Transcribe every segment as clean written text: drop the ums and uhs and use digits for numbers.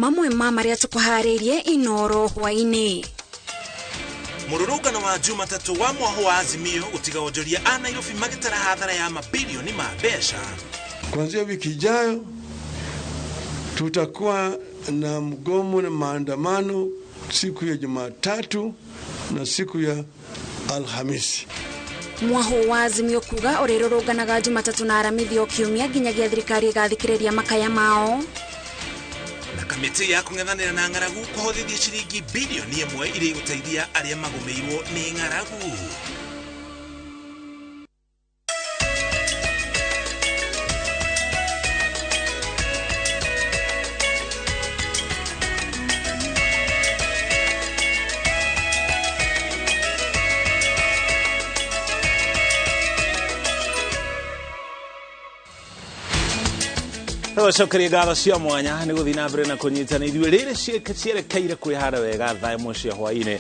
Mamwe ma marĩa tũkũharĩirie Inoro hwaĩ-inĩ. Mũrũrũngano wa Jumatatũ wa mwaho wa Azimio gũtiga onjoria a Nairobi magĩtara hathara ya mabilioni ma mbeca. Kuanzia wiki ijayo tutakuwa na mgomo na maandamano siku ya Jumatatu na siku ya Alhamisi. Mwaho wa Azimio kuga ũrĩrũrũnganaga Jumatatũ na Aramithi o kiumia nginyagia thirikari ĩgathikĩrĩria makaya mao. Na kamĩtĩ ya kũng'ethanĩra na ng'aragu kũhothithia ciringi bilioni 1 iria igũteithia arĩa magũmĩirwo nĩ ng'aragu. Tũcokerie ngatho cia mwanya nĩ gũthiĩ na mbere na kũnyitana ithuĩ rĩrĩ cierekeire kwĩhara wega thaa 1 cia hwaĩ-inĩ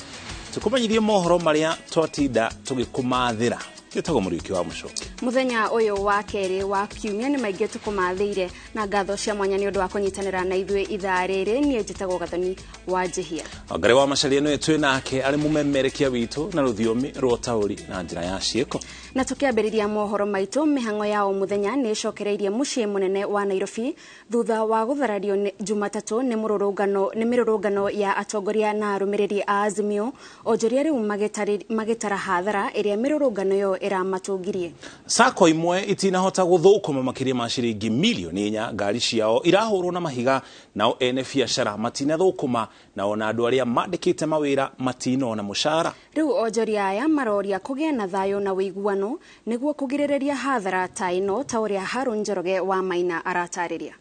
tũkũmenyithie mohoro marĩa twatinda tũgĩkũmathĩra. Gĩtagwo Mũriũki wa Mũcoki. Mũthenya ũyũ wa kerĩ wa kiumia nĩ maingĩ tũkũmathĩire na ngatho cia mwanya nĩ ũndũ wa kũnyitanĩra na ithuĩ ithaa rĩrĩ. Niĩ njĩtagwo Gathoni wa Njihia. Ngarĩ wa Macaria nĩwe twĩ nake arĩ mũmemerekia witũ na rũthiomi rwa ũtaũri na njĩra ya ciĩko. Na tũkĩambĩrĩria mohoro maitũ, mĩhang'o ya o mũthenya nĩ ĩcokereirie mũciĩ mũnene wa Nairobi thutha wa gũtharario Jumatatũ nĩ mĩrũrũngano ya atongoria na arũmĩrĩri a Azimio. Onjoria rĩu magĩtara hathara ĩrĩa mĩrũrũngano ĩyo ĩramatũngirie. Sacco imwe itinahota gũthũkũma makĩria ma ciringi milioni 4 ngari ciao irahũrwo na mahiga, nao ene biacara matinathũkũma na ona andũ arĩa mandĩkĩte mawĩra matinona mũcara. Rĩu onjoria aya maroria kũgĩe na thayũ na ũiguano nĩguo kũgirĩrĩria hathara ta ĩno, ta ũrĩa Harun Njoroge wa Maina aratarĩria.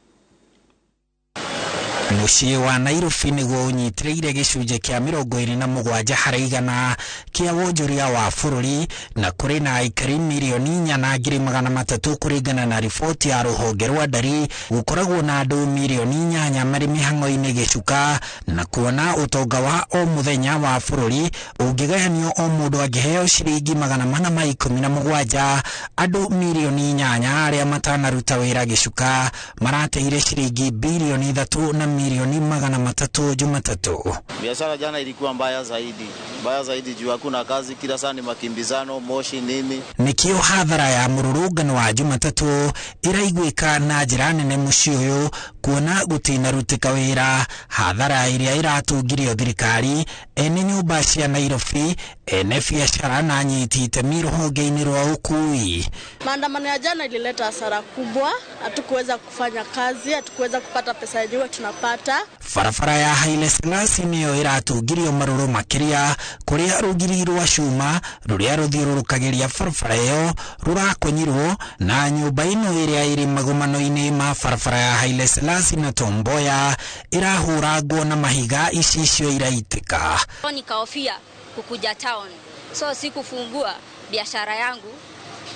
Mũciĩ wa Nairobi nĩguo ũnyitĩrĩire gĩcunjĩ kĩa 27 harĩ igana kĩa wonjoria wa bũrũri, na kũrĩ na aikari milioni 4,300 kũringana na riboti ya rũhonge rwa ndari. Gũkoragwo na andũ milioni 8 marĩ mĩhang'o-inĩ gĩcuka, na kuona ũtonga wa o mũthenya wa bũrũri ũngĩgayanio o mũndũ angĩheo ciringi 417, andũ milioni 8 arĩa matanaruta wĩra gĩcuka marateire ciringi bilioni 3 na milioni 300 Jumatatu. Biashara jana ilikuwa mbaya zaidi juu hakuna kazi, kila saa ni makimbizano, moshi nini. Nikio hathara ya mũrũrũngano wa Jumatatu ĩraiguĩka na njĩra nene mũciĩ ũyũ, kuona gũtinarutĩka wĩra. Hathara ĩrĩa ĩratungirio thirikari, ene nyũmba cia Nairobi, ene biacara na anyiti itemi rũhonge-inĩ rwa ũkui. Maandamano ya jana ilileta hasara kubwa, hatukuweza kufanya kazi, hatukuweza kupata pesa yenyewe tunapata. Barabara ya Haile Selassie nĩyo ĩratungirio marũrũ makĩria, kũrĩa rũgiri rwa cuma rũrĩa rũthiũrũrũkagĩria barabara ĩyo rũrakonyirwo, na nyũmba ĩno ĩrĩa ĩrĩ magomano-inĩ ma barabara ya Haile Selassie na Tom Mboya ĩrahũrangwo na mahiga icicio iraitĩka. Nikahofia kukuja town, so sikufungua biashara yangu,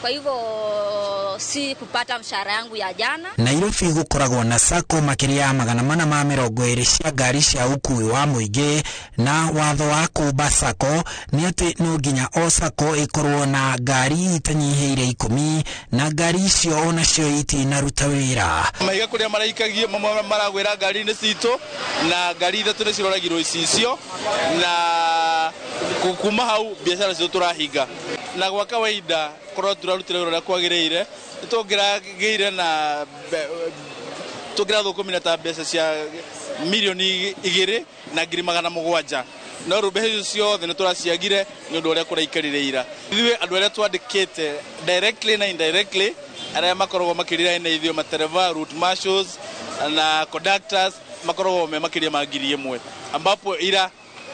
kwa hivyo si kupata mshahara yangu ya jana. Nairobi gũkoragwo na sacco makĩria ya 420 cia ngari cia ũkui wa mũingĩ, na watho wa kũmba sacco nĩ atĩ no nginya o sacco ĩkorwo na ngari itanyihĩire 10, na ngari icio onacio itinaruta wĩra. Mahiga kũrĩa maraikagia mamwe maragwĩra ngari-inĩ citũ, na ngari 3 nĩ ciroragirwo icicio, na kuma hau biacara citũ tũrahinga. Na gwa kawaida korwo turarutire wĩra ũrĩa kwagĩrĩire tũngĩragĩire na tũngĩrathũkũmire ta mbeca cia milioni 2 na ngiri 700, no rĩu mbeca icio ciothe nĩ tũraciagire nĩ ũndũ ũrĩa kũraikarire ira. Ithuĩ andũ arĩa twandĩkĩte directly na indirectly arĩa makoragwo makĩrira na ithuĩ matereva, route marshals na conductors makoragwo me makĩria ma 1,000, ambapo ira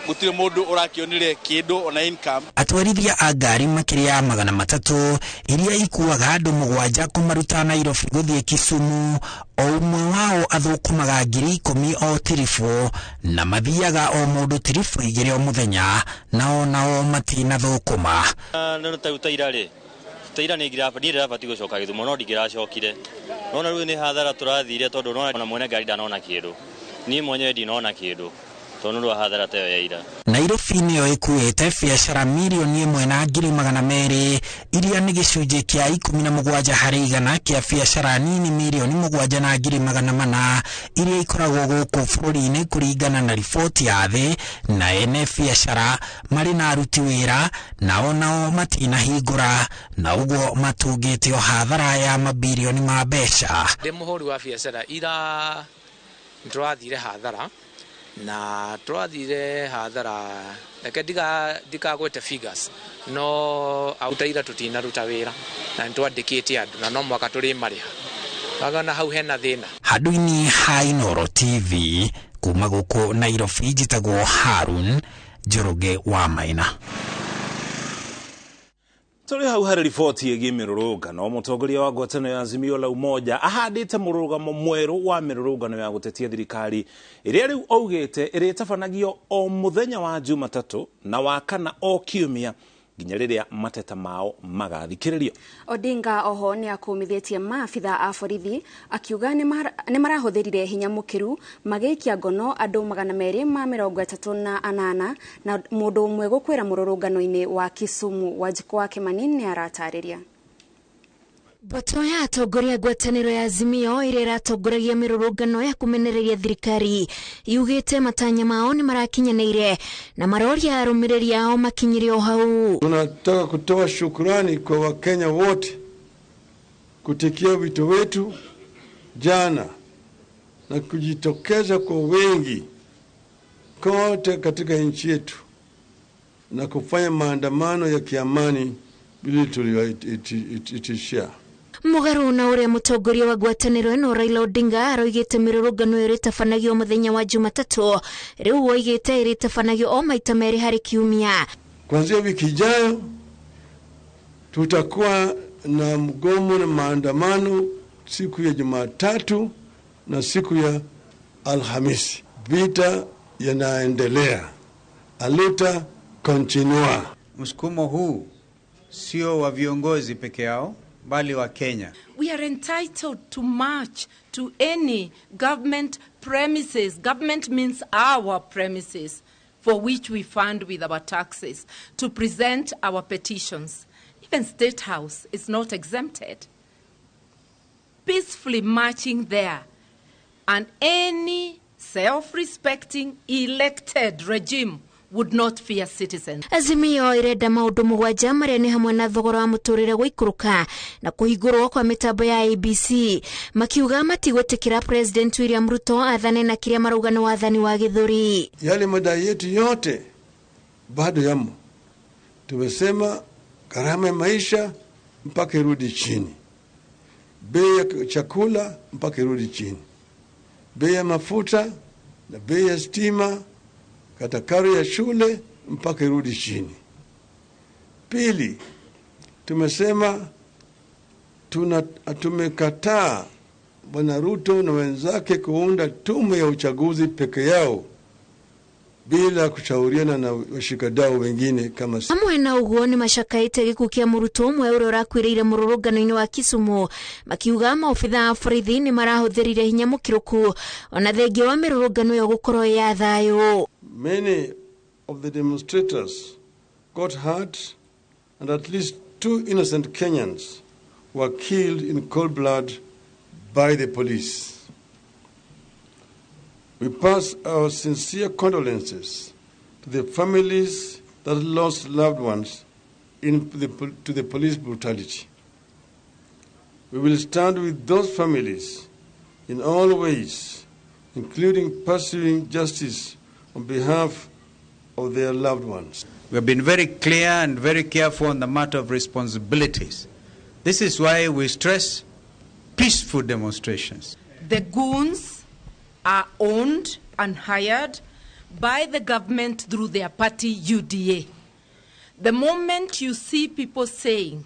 gũtirĩ mũndũ ũrakĩonire kĩndũ ona income. Atwarithia a ngari makĩria ya 300 iria ikuaga andũ 7 kũmaruta Nairobi gũthiĩ Kisumu, o ũmwe wao athũkũmaga 10,000 o tiribũ, na mathiaga o mũndũ tiribũ 2 o mũthenya, nao nao matinathũkũma. Taira nĩ ndĩrabatiĩ gũcoka Gĩthumo no ndingĩracokire. Nona rĩu nĩ hathara tũrathire tondũ nona mwene ngari ndanona kĩndũ, niĩ mwenyewe ndinona kĩndũ. Tondũ nĩ wa hathara ta ĩyo ya ira. Nairobi nĩyo ĩkuĩte biacara 1,200,000 iria nĩ gĩcunjĩ kĩa 17 harĩ igana kĩa biacara nini 7,400,000 iria ikoragwo gũkũ bũrũri-inĩ kũringana na riboti ya thĩ, na ene biacara marĩ na aruti wĩra nao nao matinahingũra na ũguo matungĩte hathara ya mabirioni ma mbeca. Ndĩ mũhũri wa biacara ira nĩtũrathire hathara na tũrathire hathara reke ndikagwete figures no autaira tutinaruta wĩra na nĩtwandĩkĩte andũ na no mwaka tũrĩmarĩha wagana hau hena thĩna. Handũ-inĩ ha Inooro TV kuma gũkũ Nairobi njĩtagwo Harun Njoroge wa Maina. Tũrĩ hau harĩ riboti ĩgiĩ mĩrũrũngano, mũtongoria wa ngwatanĩro ya Azimio la Umoja ahandĩte mũrũgamo mwerũ wa mĩrũrũngano ya gũtetia thirikari ĩrĩa rĩu augĩte ĩrĩtabanagio o mũthenya wa Jumatatũ na wa kana o kiumia nginya rĩrĩa mateta mao magathikĩrĩrio. Odinga oho nĩ akũmithĩtie maabitha a borithi akiuga nĩ marahũthĩrire hinya mũkĩru magĩikia ngono andũ 238 na mũndũ ũmwe gũkwĩra mũrũrũngano-inĩ wa Kisumu. Wanjikũ wa Kimani nĩ aratarĩria. Mbũtũ ya atongoria ngwatanĩro ya Azimio ĩrĩa ĩratongoragia mĩrũrũngano ya kũmenereria thirikari yugĩte matanya mao nĩ marakinyanĩire na maroria arũmĩrĩri ao makinyire o hau. Tunataka kutoa shukrani kwa Wakenya wote kutikia wito wetu jana na kujitokeza kwa wengi kote katika nchi yetu na kufanya maandamano ya kiamani bila tuliyoitishia. Mũgarũ na ũrĩa mũtongoria wa ngwatanĩro ĩno Raila Odinga aroigĩte mĩrũrũngano ĩrĩtabanagio mũthenya wa Jumatatũ rĩu oigĩte ĩrĩtabanagio o maita merĩ harĩ kiumia. Kuanzia wiki ijayo tutakuwa na mgomo na maandamano siku ya Jumatatu na siku ya Alhamisi. Vita yanaendelea, aluta continua. Msukumo huu sio wa viongozi peke yao bali wa Kenya. We are entitled to march to any government premises. Government means our premises, for which we fund with our taxes, to present our petitions. Even State House is not exempted. Peacefully marching there, and any self-respecting elected regime would not fear citizens. Azimio irenda maundu mugwanja maria ni hamwe na thogora wa muturire guikuruka na kuhingurwo kwa mitambo ya ABC, makiuga matigwitikira President William Ruto athane na kiria marauga ni wathani wa githuri. Yale madai yetu yote bado yamo. Tumesema gharama ya maisha mpaka irudi chini, bei ya chakula mpaka irudi chini, bei ya mafuta na bei ya stima, karo ya shule mpaka irudi chini. Pili, tumesema tumekataa Bwana Ruto na wenzake kuunda tume ya uchaguzi peke yao bila kushauriana na washikadau wengine kama. Hamwe na uguo ni macakaite gikuũ kia mũrutwo ũmwe ũrĩa ũrakuĩrĩire mũrũrũngano-inĩ wa Kisumu, makiuga maobitha a borithi nĩ marahũthĩrire hinya mũkĩrũku ona thengia wa mĩrũrũngano ĩyo gũkorwo ya thayũ. Many of the demonstrators got hurt and at least 2 innocent Kenyans were killed in cold blood by the police. We pass our sincere condolences to the families that lost loved ones to the police brutality. We will stand with those families in all ways, including pursuing justice on behalf of their loved ones. We have been very clear and very careful on the matter of responsibilities. This is why we stress peaceful demonstrations. The goons are owned and hired by the government through their party UDA. The moment you see people saying,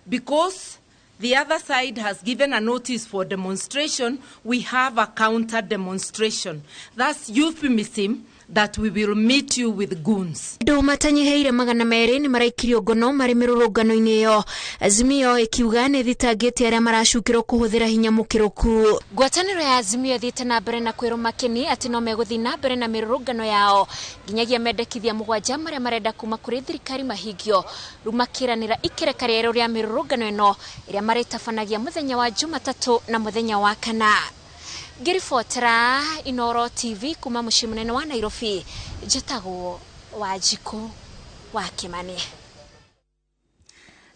because the other side has given a notice for demonstration, we have a counter demonstration. That's euphemism that we will meet you with goons. Andũ matanyihĩire 200 nĩ maraikirio ngono marĩ mĩrũrũngano-inĩ ĩyo. Azimio ĩkiuga nĩ thitangĩte arĩa maracukĩrwo kũhũthĩra hinya mũkĩrũku. Ngwatanĩro ya Azimio ĩthiĩte na mbere na kwĩrwo makeni atĩ no megũthiĩ na mbere na mĩrũrũngano yao nginyagia mendekithia 7 marĩa marenda kuma kũrĩ thirikari mahingio. Rĩu makĩranĩra ikereka rĩerũ rĩa mĩrũrũngano ĩno ĩrĩa marĩtabanagia mũthenya wa Jumatatũ na mũthenya wa Kana. Ngĩribotera Inoro TV kuma mũciĩ mũnene wa Nairobi, njĩtagwo Wanjikũ wa Kimani.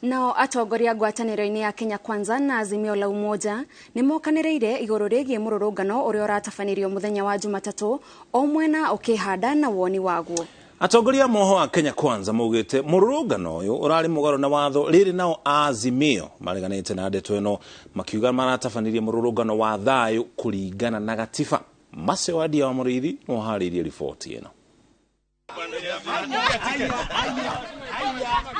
Nao atongoria ngwatanĩro-inĩ ya Kenya Kwanza na Azimio la Umoja nĩ mokanĩrĩire igũrũ rĩgiĩ mũrũrũngano ũrĩa ũratabanĩrio mũthenya wa Jumatatũ, o mwena ũkĩhanda na woni waguo. Atongoria moho a Kenya Kwanza maugĩte mũrũrũngano ũyũ ũrarĩ mũgarũ na watho rĩrĩ nao Azimio mareganĩte na ndeto ĩno makiuga maratabanirie mũrũrũngano wa thayũ kũringana na gatiba. Macio Wadia wa Mũrĩithi no harĩirie riboti ĩno.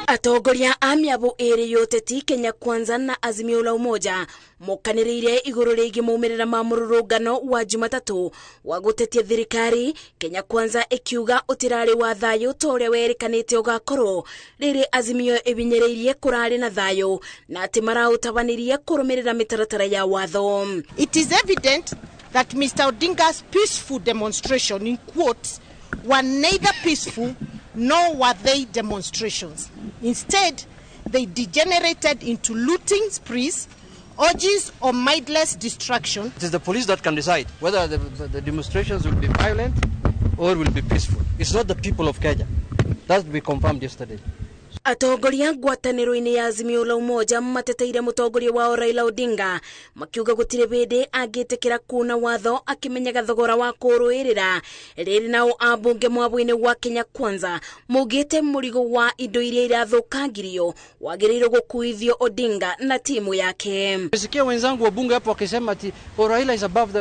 Atongoria a mĩabu ĩrĩ ya ũteti Kenya Kwanza na Azimio la Umoja mokanĩrĩire igũrũ rĩgiĩ maumĩrĩra ma mũrũrũngano wa Jumatatũ wa gũtetia thirikari. Kenya Kwanza ĩkiuga ũtirarĩ wa thayũ ta ũrĩa werĩkanĩte ũgakorwo, rĩrĩ Azimio ĩbinyĩrĩirie kũrarĩ na thayũ na atĩ maraũtabanirie kũrũmĩrĩra mĩtaratara ya watho. It is evident that Mr. Odinga's peaceful demonstration, in quotes, were neither peaceful nor were they demonstrations. Instead, they degenerated into looting sprees, orgies, or mindless destruction. It is the police that can decide whether the demonstrations will be violent or will be peaceful. It's not the people of Kenya. That we confirmed yesterday. Atongoria ngwatanĩro-inĩ ya Azimio la Umoja mateteire mũtongoria wao Raila Odinga makiuga gũtirĩ hĩndĩ angĩtĩkĩra kuna watho akĩmenyaga thogora wa kũrũĩrĩra. Rĩrĩ nao ambunge mwabũ-inĩ wa Kenya Kwanza maugĩte mũrigo wa indo iria irathũkangirio wagĩrĩirwo gũkuithio Odinga na timu yake. Nimesikia wenzangu wabunge hapo wakisema ati oh, Raila is above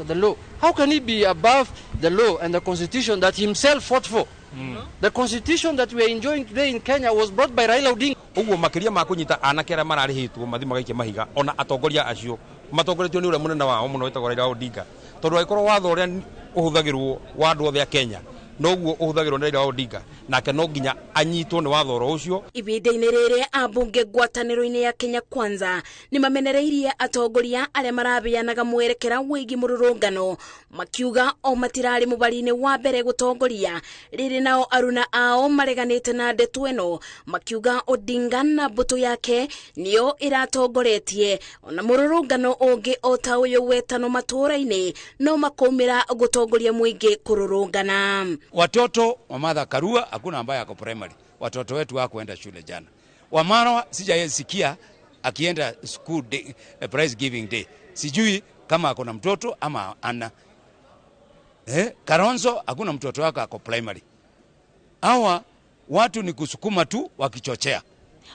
the law. How can he be above the law and the constitution that himself fought for? The constitution that we are enjoying today in Kenya was brought by Raila Odinga. Uguo makiria ma kunyita anake aria mararihitwo mathi magaikia mahiga ona atongoria acio matongoretio ni uria munene wao muno wetagwo Raila Odinga, tondu angikorwo watho uria uhuthagirwo wa andu othe a Kenya noguo uhuthagirwo ni Raila Odinga, nake no nginya anyitwo ni watho oro ucio. Ibinda-inĩ rĩrĩ ambunge ngwatanĩro-inĩ ya Kenya Kwanza nĩ mamenereirie atongoria arĩa marabeanaga mwerekera wĩgiĩ mũrũrũngano makiuga o matirarĩ mũbari-inĩ wa mbere gũtongoria. Rĩrĩ nao aruna ao mareganĩte na ndeto ĩno makiuga Odinga na mbũtũ yake nĩyo ĩratongoretie, ona mũrũrũngano ũngĩ o ta ũyũ wetano matũũra-inĩ no makaumĩra gũtongoria mũingĩ kũrũrũngana. Watoto wa Martha Karua hakuna ambaye ako primary. Watoto wetu hawakuenda shule jana. Wamarwa sijasikia akienda school day, prize giving day. Sijui kama ako na mtoto ama ana. Karonzo hakuna mtoto wake ako primary. Hawa watu ni kusukuma tu wakichochea.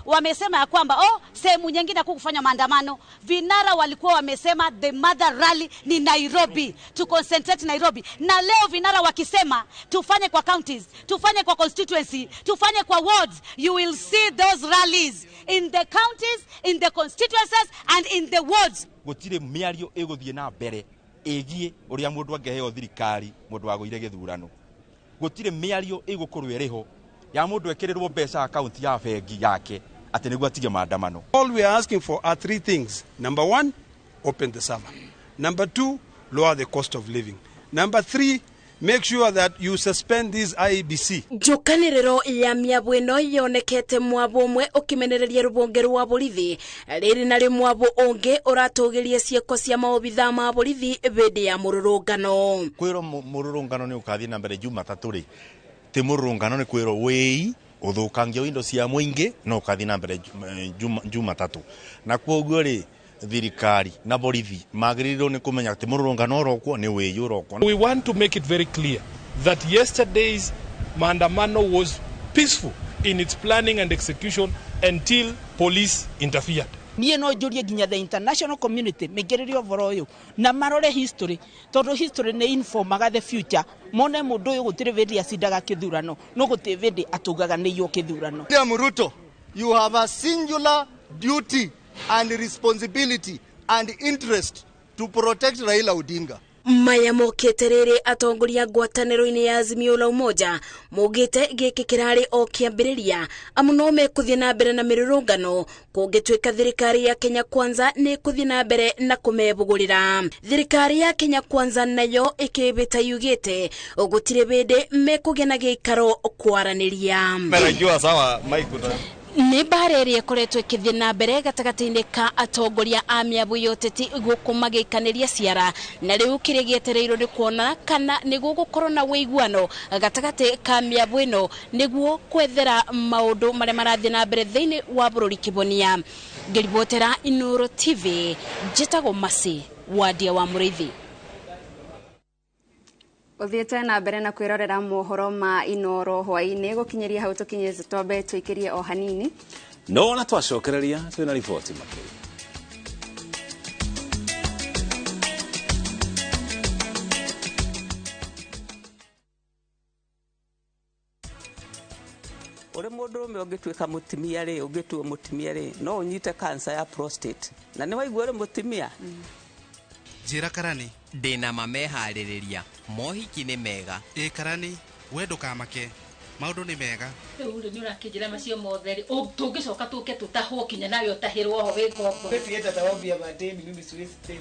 Wamesema ya kwamba sehemu nyingine hakukufanya maandamano. Vinara walikuwa wamesema the mother rally ni Nairobi, to concentrate Nairobi. Na leo vinara wakisema tufanye kwa counties, tufanye kwa constituency, tufanye kwa wards. You will see those rallies in the counties, in the constituencies and in the wards. Gutire miario iguthie na mbere igie uria mundu angeheo thirikari mundu agoire githurano. Gutire miario igukorwo iriho ya mundu ekirirwo mbeca account ya bengi yake ati niguo atige maandamano. All we are asking for are three things. Number one, open the server. Number two, lower the cost of living. Number three, make sure that you suspend this IEBC. Njukanĩrĩro ya mĩabu ĩno yonekete mwabũ ũmwe ũkĩmenereria rũhonge rwa borithi, rĩrĩ narĩ mwabũ ũngĩ ũratũgĩria ciĩko cia maobithaa ma borithi hĩndĩ ya mũrũrũngano. Kwĩrwo mũrũrũngano nĩ ũkathiĩ na mbere Jumatatũ rĩ, ti mũrũrũngano nĩ kwĩrwo wĩi ũthũkangia wa indo cia mũingĩ no ũkathiĩ na mbere Jumatatũ. Na kwoguo rĩ, thirikari na borithi magĩrĩirwo nĩ kũmenya atĩ mũrũrũngano ũrokwo nĩ wĩi ũrokwo. We want to make it very clear that yesterday's maandamano was peaceful in its planning and execution until police interfered. Niĩ no njũrie nginya the international community mĩingĩrĩrie ũhoro ũyũ na marore history, tondũ history nĩ informaga the future. Mone mũndũ ũyũ gũtirĩ hĩndĩ acindaga kĩthurano, no gũtirĩ hĩndĩ ataugaga nĩ iywo kĩthurano. William Ruto, you have a singular duty and responsibility and interest to protect Raila Odinga. Maya mokĩte rĩrĩ atongoria ngwatanĩro-inĩ ya Azimio la Umoja maugĩte gĩkĩ kĩrarĩ o kĩambĩrĩria, amu no mekũthiĩ na mbere na mĩrũrũngano kũngĩtuĩka thirikari ya Kenya Kwanza nĩ ĩkũthiĩ na mbere na kũmebũgũrĩra. Thirikari ya Kenya Kwanza nayo ĩkĩbĩta yugĩte gũtirĩ bĩndĩ mekũgĩa na gĩikaro kwaranĩria. Najua sawa Mike Nĩ mbara ĩrĩa ĩkoretwo ĩkĩthiĩ na mbere gatagatĩ-inĩ ka atongoria a mĩabu ya ũteti gũkũ magĩikanĩria ciara, na rĩu kĩrĩa gĩetereirwo nĩ kuona kana nĩ gũgũkorwo na ũiguano gatagatĩ ka mĩabu ĩno nĩguo kwethera maũndũ marĩa marathiĩ na mbere thĩinĩ wa bũrũri kĩbonia. Ngĩribotera Inooro TV, njĩtagwo Mercy Wandia wa Mũrĩithi. Uthiĩte na mbere na kwĩrorera mohoro ma Inooro hwaĩ-inĩ gũkinyĩria hau tũkinyĩte, twambe tũikĩrie o hanini no na twacokereria twĩna riboti makĩria. Uri mundu ume ungituika mutimia ri, ungituo mutimia ri, no unyite cancer ya prostate na ni waigua uri mutimia. Njira Karani, ndina mameharĩrĩria mohiki nĩ mega. Ĩ Karani, we ndũkamake, maũndũ nĩ mega. Rĩu rĩ, nĩ ũrakĩnjĩra macio mothe rĩ, tũngĩcoka tũke tũtahwo kinya nawe ũtahĩrwo ho wĩ ngombo. Wewe sababu ya madeni mimi siwezi tena.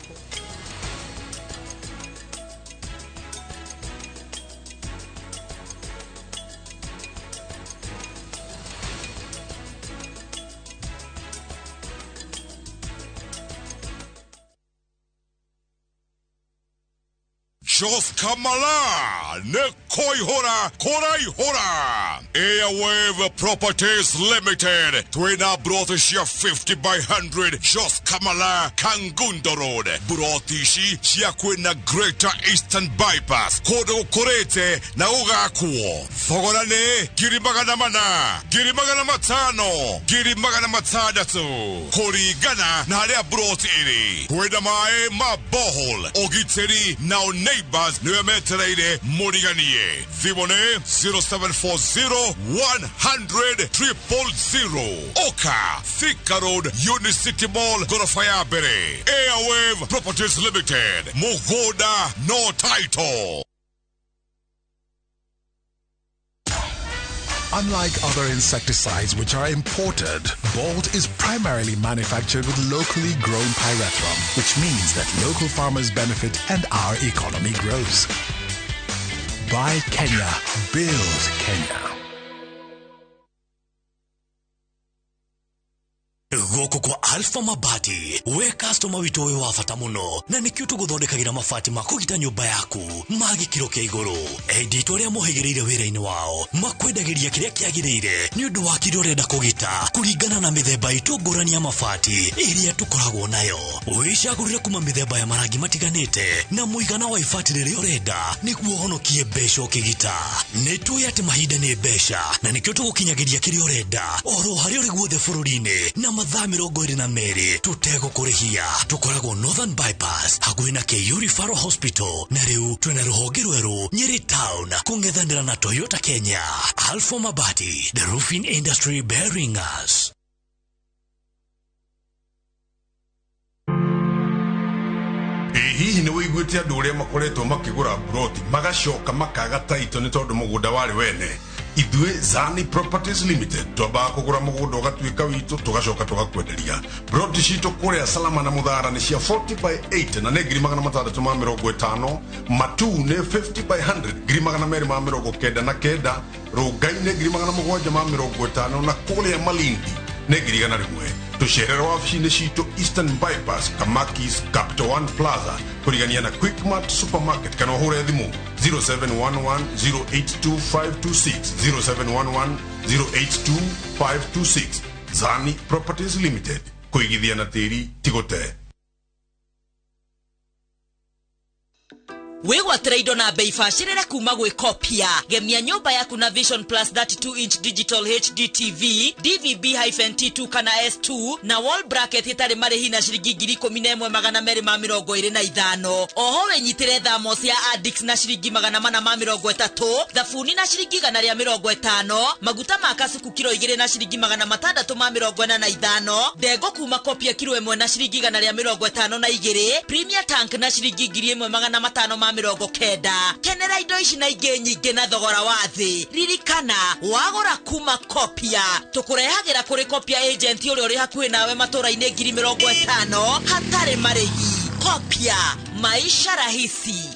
Jos Kamala ne koihora koraihora Airwave Properties Limited twina broti cia 50 by 100 Jos Kamala Kangundo Road, broti ici cia kwina Greater Eastern Bypass kundu gukurite na gugakwo. Thogora ni 400,000, 500,000, 600,000 kuringana na haria broti iri. Kwina maĩ ma borehole, ũgitĩri na neighbors niwe metereire muriganie. Thimũ nĩ 0740 100 000. Oka Thika Road, Unicity Mall, gorofa ya mbere. Airwave Properties Limited, mũgũnda no title. Unlike other insecticides which are imported, Bolt is primarily manufactured with locally grown pyrethrum, which means that local farmers benefit and our economy grows. Buy Kenya, build Kenya. Gũkũ kwa Alpha Mabati, we customer witũ wĩ wa bata mũno, na nĩkĩo tũgũthondekagĩra mabati ma kũgita nyũmba yaku ma gĩkĩro kĩa igũrũ. Endia itũ arĩa mohĩgĩrĩire wĩra-inĩ wao makwendagĩria kĩrĩa kĩagĩrĩire nĩ ũndũ wa kĩrĩa ũrenda kũgita kũringana na mĩthemba itũ ngũrani ya mabati ĩrĩa tũkoragwo nayo. Wĩcagũrĩre kuma mĩthemba ya marangi matiganĩte na mũigana wa ibati rĩrĩa ũrenda nĩguo ũhonokie mbeca ũkĩgita. Nĩ tũĩ atĩ mahinda nĩ mbeca na nĩkĩo tũgũkinyagĩria kĩrĩa ũrenda oro harĩa ũrĩ guothe bũrũri-inĩ na mathaa 22 tũtegũkũrĩhia. Tũkoragwo Northern Bypass hakuhĩ na KU Referral Hospital, na rĩu twĩna rũhonge rwerũ Nyeri Town kũng'ethanĩra na Toyota Kenya. Alpha Mabati, the roofing industry bearing us. Hihi nĩ wĩiguĩte andũ ũrĩa makoretwo makĩgũra broti magacoka makaga taito nĩ tondũ mũgũnda warĩ wene? Ithuĩ Zani Properties Limited twambaga kũgũra mũgũnda ũgatuĩka witũ tũgacoka tũgakwenderia. Broti citũ kũrĩa Salama na Mũthara nĩ cia 40 by 80 na nĩ 650,000, Matuu nĩ 50 by 100 299,000, Rũngai nĩ 750,000 na kũrĩa Malindi nĩ 101,000. Tũcerere wabici-inĩ citũ Eastern Bypass, Kamakis, Capital One Plaza, kũrigania na Quickmart Supermarket, kana ũhũre thimũ 0711 082 526, 0711 082 526. Zani Properties Limited, kũigithia na tĩri ti gũte. Wĩgwatĩre indo na bei bacĩrĩre kuma gwĩ Kopia. Gemia nyũmba yaku na Vision Plus 32 inch digital HD TV DVB-T2 kana S2 na wall bracket ĩtarĩ marĩhi na ciringi 11,225. Oho wĩnyitĩre thamos ya Addix na ciringi 430, thabuni na ciringi 150, maguta ma kasuku kiro 2 na ciringi 645, ndengũ kuma Kopia kiro 1 na ciringi 152, Premier Tank na ciringi 1590. Kenera indo ici na ingĩ nyingĩ na thogora wa thĩ. Ririkana wagũra kuma Kopia tũkũrehagĩra kũrĩ Kopia agent ũrĩa ũrĩ hakuhĩ nawe matũra-inĩ 50,000 hatarĩ marĩhi. Kopia, maisha rahisi.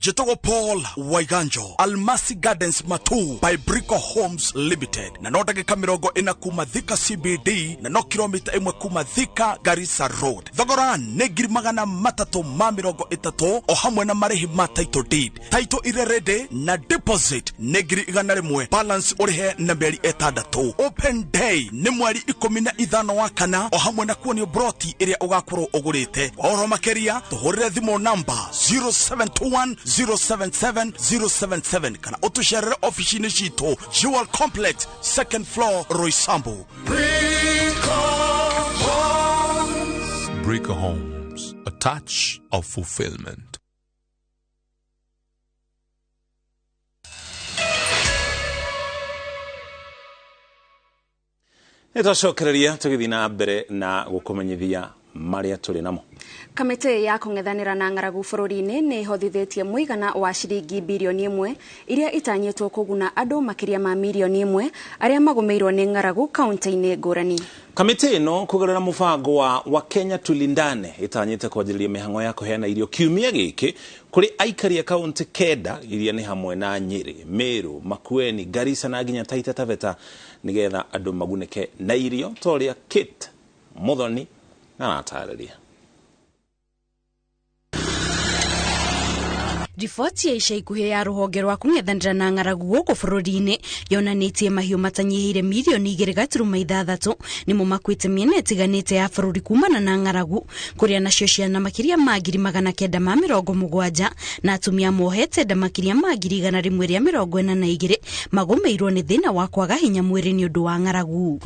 Jetogo Paul Waiganjo, Almasi Gardens Matu by Brico Homes Limited. Na no ndagĩka 40 kuma Thika CBD na no kilomita 1 kuma Thika Garissa Road. Thogora nĩ 330,000 o hamwe na marĩhi ma title deed. Title ire ready na deposit nĩ 100,000, balance ũrĩhe na mĩeri 6. Open day nĩ mweri 15 wa kana o hamwe na kuonio broti ĩrĩa ũgakorwo ũgũrĩte. Kwa ũhoro makĩria tũhũrĩre thimũ namba 0721 077 077 kana utucerere ofici-inĩ citũ Jewel Complex second floor Roysambu. Brico Homes, a touch of fulfillment. Nĩtwacokereria tũgĩthiĩ na mbere na gũkũmenyithia marĩa tũrĩ namo. Kamĩtĩ ya kũng'ethanĩra na ng'aragu bũrũri-inĩ nĩ ĩhothithĩtie mũigana wa ciringi birioni 1 iria itanyĩtwo kũguna andũ makĩria ma mirioni 1 arĩa magũmĩirwo nĩ ng'aragu kaunti-inĩ ngũrani. Kamĩtĩ ĩno kũgerera mũbango wa Kenya Tulindane ĩtanyĩte kwanjĩrĩria mĩhang'o ya kũheana irio kiumia gĩkĩ kũrĩ aikari a kaunti 9 iria nĩ hamwe na Nyĩrĩ, Meru, Makueni, Garissa na nginya Taita Taveta nĩgetha andũ magunĩke na irio ta ũrĩa Kate Muthoni aratarĩria. Riboti ya ica ikuhĩ ya rũhonge rwa kũng'ethanĩra na ng'aragu gũkũ bũrũri-inĩ yonanĩtie mahiũ matanyihĩire mirioni 2.6 nĩmo makuĩte mĩena ĩtiganĩte ya bũrũri kumana na ng'aragu, kũrĩa nacio ciana makĩria ma 970 na atumia mohete nda makĩria ma 142 magũmĩirwo nĩ thĩna wa kwaga hinya mwĩrĩ nĩ ũndũ wa ng'aragu.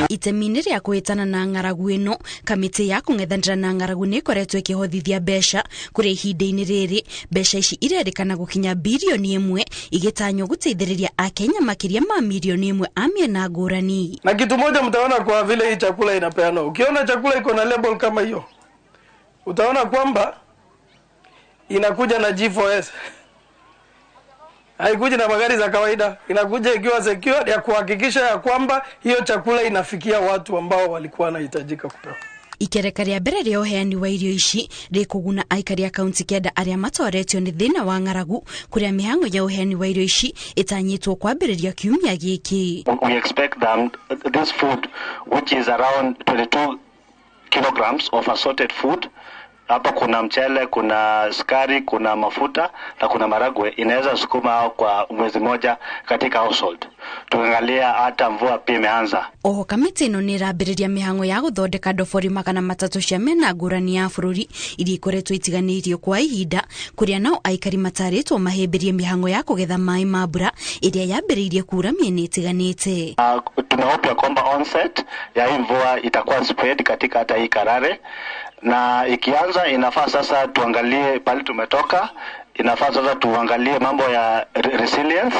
Itemi-inĩ rĩa kũhĩtana na ng'aragu ĩno, kamĩtĩ ya kũng'ethanĩra na ng'aragu nĩ ĩkoretwo ĩkĩhothithia mbeca kũrĩa ihinda-inĩ rĩrĩ mbeca ici irerĩkana gũkinya birioni 1 igĩtanywo gũteithĩrĩria Akenya makĩria ma mirioni 1 a mĩena ngũrani. Na kitu moja mtaona kwa vile hii chakula inapeanwa, ukiona chakula iko na label kama hiyo utaona kwamba inakuja na G4S. Haikuji na magari za kawaida, inakuja ikiwa secure ya kuhakikisha ya kwamba hiyo chakula inafikia watu ambao walikuwa wanahitajika kupewa. Ikereka rĩa mbere rĩa ũheani wa irio ici rĩkũguna aikari a kaunti 9 arĩa matoretio nĩ thĩna wa ng'aragu, kũrĩa mĩhang'o ya ũheani wa irio ici ĩtanyĩtwo kwambĩrĩria kiumia gĩkĩ. We expect them this food which is around 22 kilograms of assorted food. Hapa kuna mchele, kuna sukari, kuna mafuta na kuna maragwe, inaweza sukuma kwa mwezi moja katika household. Tukiangalia hata mvua pia imeanza. Oho kamĩtĩ ĩno nĩ ĩrambĩrĩria mĩhang'o ya gũthondeka ndobori 300 cia mĩena ngũrani ya bũrũri iria ikoretwo itiganĩirio kwa ihinda, kũrĩa nao aikari matarĩtwo mahĩmbĩrie mĩhang'o ya kũgetha maĩ ma mbura ĩrĩa yambĩrĩirie kura mĩena ĩtiganĩte. Tunahope kwamba onset ya hii mvua itakuwa spread katika hata hii Karare, na ikianza inafaa sasa tuangalie pale tumetoka, inafaa sasa tuangalie mambo ya resilience,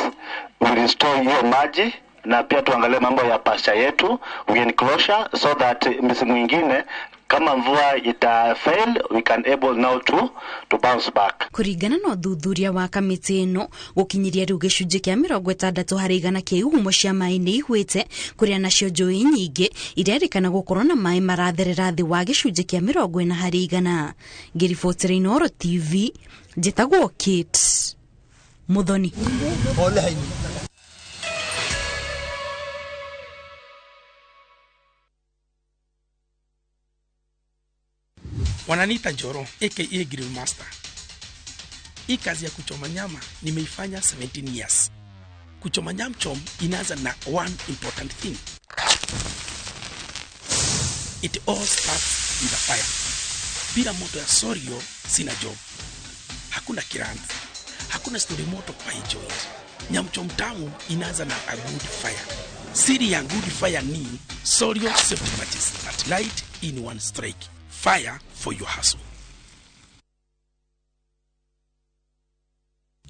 we restore hiyo maji, na pia tuangalie mambo ya pasture yetu, we enclosure so that misimu ingine kama mvua ita fail we can able now to bounce back. Kuringana na ũthuthuria wa kamĩtĩ ĩno gũkinyiria rĩu gĩcunjĩ kĩa 60 harĩ igana kĩa ihumo cia maĩ nĩ ihwĩte, kũrĩa nacio njũĩ nyingĩ irerĩkana gũkorwo na maĩ maratherera thĩ wa gĩcunjĩ kĩa 40 harĩ igana. Ngĩribotera Inooro TV, njĩtagwo Kate Muthoni. Wananiita Njoro aka Grill Master. Hii kazi ya kuchoma nyama nimeifanya 17 years. Kuchoma nyamchom inaanza na one important thing. It all starts with a fire. Bila moto ya Sorio sina job. Hakuna kiranzi. Hakuna story moto kwa hii joint. Nyamchom tamu inaanza na a good fire. Siri ya good fire ni Sorio safety matches at light in one strike. Fire for your hustle.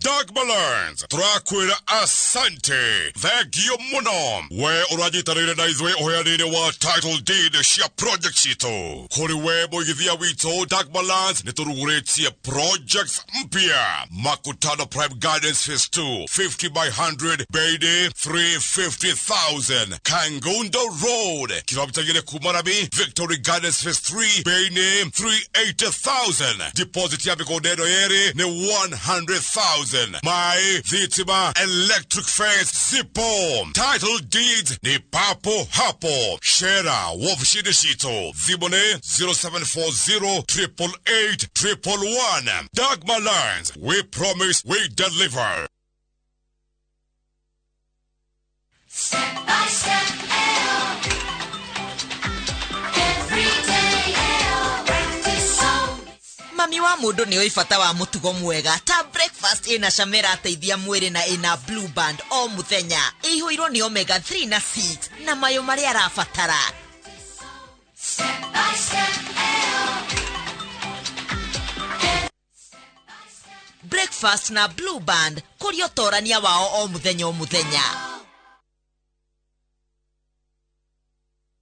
Dagmalands turakwira asante thengio muno we uranyitanĩire na ithuĩ ũheani-inĩ wa title deed cia project citũ kũrĩ we mũigithia witũ Dagmalands nĩ tũrugũrĩtie projects mpya Makutano Prime Gardens Phase 2 50 by 100 bei 350,000 Kangundo Road kilomita igĩrĩ kuma Rami Victory Gardens Phase 3 bei nĩ 380,000 deposit ya mĩgũnda ĩno yerĩ nĩ 100,000 Mai thitima electric fence zipo title deeds ni papo hapo shera wofishini citũ thimũ nĩ 0740 888 111 Dagmar Lands, we promise we deliver. Step by step, L. Every day, L. Practice on. Mami wa mundu nĩ oĩ bata wa mũtugo mwega ta breakfast ĩna cama ĩrateithia mwĩrĩ na ĩna blue band o mũthenya ĩihũirwo nĩ omega 3 na 6 na mayo marĩa arabatara. Step by step, L. Breakfast na blue band kũria ũtorania wao o mũthenya o mũthenya.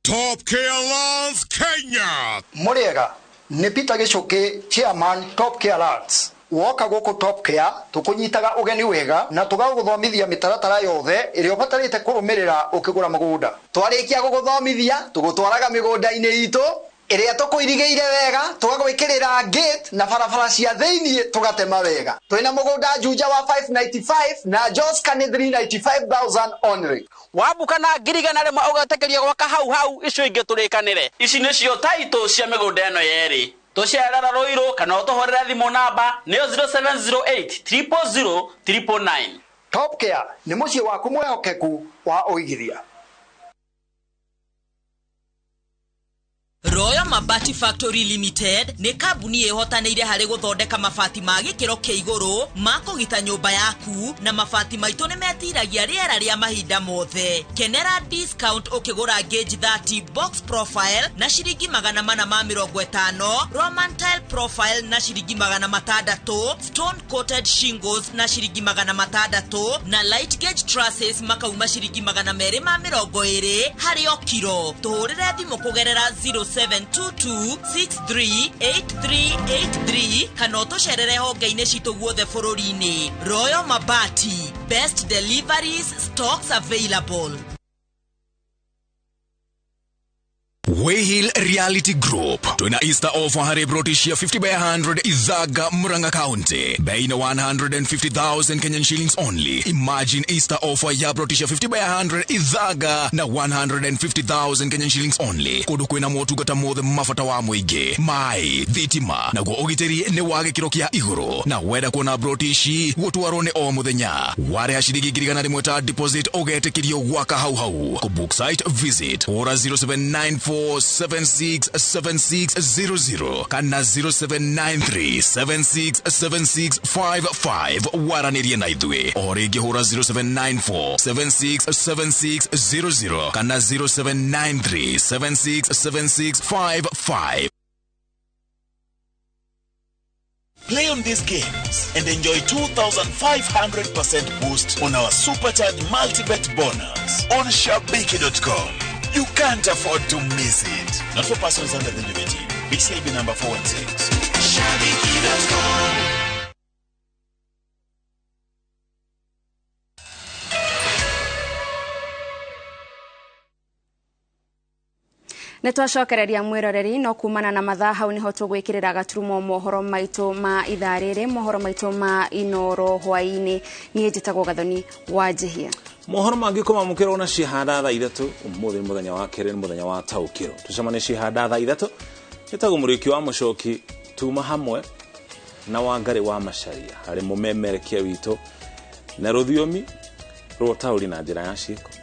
Top Care Lands Kenya. Mũrĩega nĩ Peter Gĩcũkĩ chairman Top Care Lands. Woka gũkũ Top Care tũkũnyitaga ũgeni wega na tũgagũthomithia mĩtaratara yothe ĩrĩa ũbatarĩte kũrũmĩrĩra ũkĩgũra mũgũnda. Twarĩkia gũgũthomithia tũgũtwaraga mĩgũnda-inĩ itũ ĩrĩa tũkũirigĩire wega tũgagwĩkĩrĩra gate na barabara cia thĩiniĩ tũgatema wega. Twĩna mũgũnda Juja wa 595 na Joska nĩ 395,000 only. Wabuka na 100,000 ũgetĩkĩrio gwaka hau hau icio ingĩ tũrĩkanĩre. Ici nĩcio taitũ cia mĩgũnda ĩno yerĩ. Tũcerera Rũirũ kana ũtũhũrĩre thimũ namba nĩyo 0708 000 999. Top Care nĩ mũciĩ waku mwĩhokeku wa ũigithia. Royal Mabati Factory Limited nĩ kambuni ĩhotanĩire harĩ gũthondeka mabati ma gĩkĩro kĩa igũrũ ma kũgita nyũmba yaku na mabati maitũ nĩ metiragia rĩera rĩa mahinda mothe. Kenera discount ũkĩgũra gauge 30 box profile na ciringi 450, Roman tile profile na ciringi 600, stone coated shingles na ciringi 600 na light gauge trusses makauma ciringi 220 harĩ o kiro. Tũhũrĩre thimũ kũgerera 0722638383 kana ũtũcerere honge-inĩ citũ guothe bũrũri-inĩ. Royal Mabati, best deliveries, stocks available. Wayhill Reality Group twina Easter offer harĩ broti cia 50 by 100 Ithaga Murang'a County bei na 150,000 Kenyan shillings only. Imagine Easter offer ya broti cia 50 by 100 Ithaga na 150,000 Kenyan shillings only. Kũndũ kwĩna motungata mothe mabata wa mũingĩ, maĩ, thitima naguo ũgitĩri nĩ wa gĩkĩro kĩa igũrũ. Na wenda kuona broti ici gũtwarwo nĩ o mũthenya, warĩha ciringi 100,000 ta deposit ũgetĩkĩrio gwaka hau hau. Kũ book site visit hũra 0794 767600 kana 0793 767655 waranĩrie na ithuĩ o rĩngĩ hũra 0794 767600 kana 0793 767655. Play on these games and enjoy 2,500% boost on our Supercharged Multibet bonus on Shabiki.com. You can't afford to miss it. Not for persons under the age of 18. BCLB number 416. Shabiki.com. Nĩ twacokereria mwĩroreri no kumana na mathaa hau nĩho tũgwĩkĩrĩra gaturumo mohoro maitũ ma ithaa rĩrĩ, mohoro maitũ ma Inoro hwaĩ-inĩ. Niĩ njĩtagwo Gathoni wa Njihia. Mohoro mangĩ kũmamũkĩrwo na cihanda thaa ithatũ ũmũthĩ nĩ mũthenya wa kerĩ, nĩ mũthenya wa taũkĩro. Tũcemanie cihanda thaa ithatũ. Njĩtagwo Mũrĩki wa Mũcoki, tuma hamwe na Wangarĩ wa Macharia harĩ mũmemerekia witũ na rũthiomi Rwa ũtaũri na njĩra ya ciĩko.